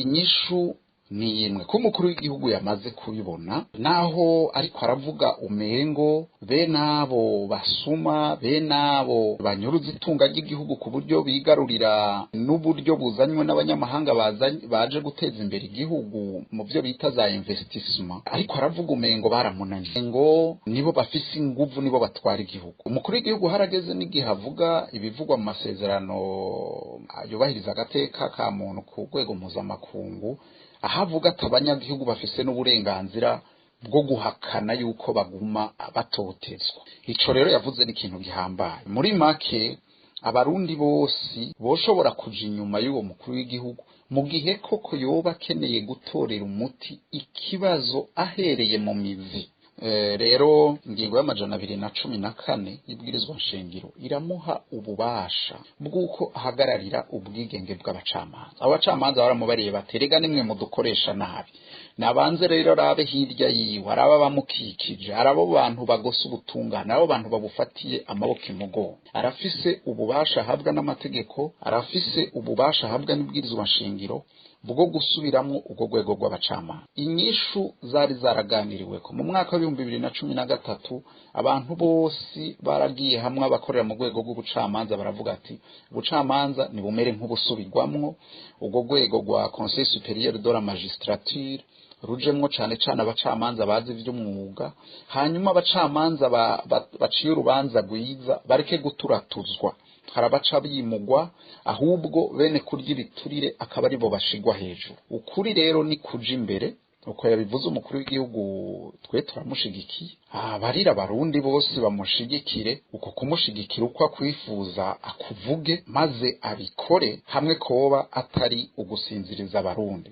Inyishu ni imwe, ko umukuru w'igihugu yamaze kubibona, naho ariko aravuga umengo bene abo basuma, bene abo banyuruza itunga ry'igihugu ku buryo bigarurira n'uburyo buzanywe n'abanyamahanga baje guteza imbere igihugu mu byo bita za investissement, ariko aravuga umengo baramunaniye, ngo nibo bafise inguvu, nibo batwara igihugu. Umukuru w'igihugu harageze n'igihe avuga ibivugwa mu masezerano yubahiriza agateka ka muntu ku rwego mpuzamakungu, aho avuga ati abanyagihugu bafise n'uburenganzira bwo guhakana yuko baguma batotezwa. Ico rero yavuze ni ikintu gihambaye. Muri make, Abarundi bose boshobora kuja inyuma y'uwo mukuru w'igihugu mu gihe koko yoba akeneye gutorera umuti ikibazo ahereye mu mizi. Rero ingingo ya 214 y'ibwirizwa nshingiro iramuha ububasha bw'uko ahagararira ubwigenge bw'abacamanza. Abo bacamanza baramubariye bati: "Rega nimwe mudukoresha nabi." Nabanze rero arabe hirya yiwe, araba abamukikije, arabo bantu bagose ubutungane, abo bantu babufatiye amaboko imugongo. Arafise ububasha ahabwa n'amategeko, arafise ububasha ahabwa n'ibwirizwa nshingiro bwo gusubiramwo urwo rwego rw'abacamanza. Inyishu zari zaraganiriweko mu mwaka wa 2013. Abantu bose baragiye hamwe, abakorera mu rwego rw'ubucamanza, baravuga ati ubucamanza nibumere nk'ubusubirwamwo, urwo rwego rwa Conseil supérieur de la magistrature rujemwo cane cane abacamanza bazi ivy'umwuga, hanyuma abacamanza baciye urubanza rwiza bareke guturatuzwa, hari abaca bimugwa, ahubwo bene kurya ibiturire akaba aribo bashigwa hejuru. Ukuri rero ni kuja imbere. Uko yabivuze umukuru w'igihugu, twe turamushigikiye. Abarira Abarundi bose bamushigikire, uko kumushigikira uko akwifuza akuvuge maze abikore, hamwe koba atari ugusinziriza Abarundi.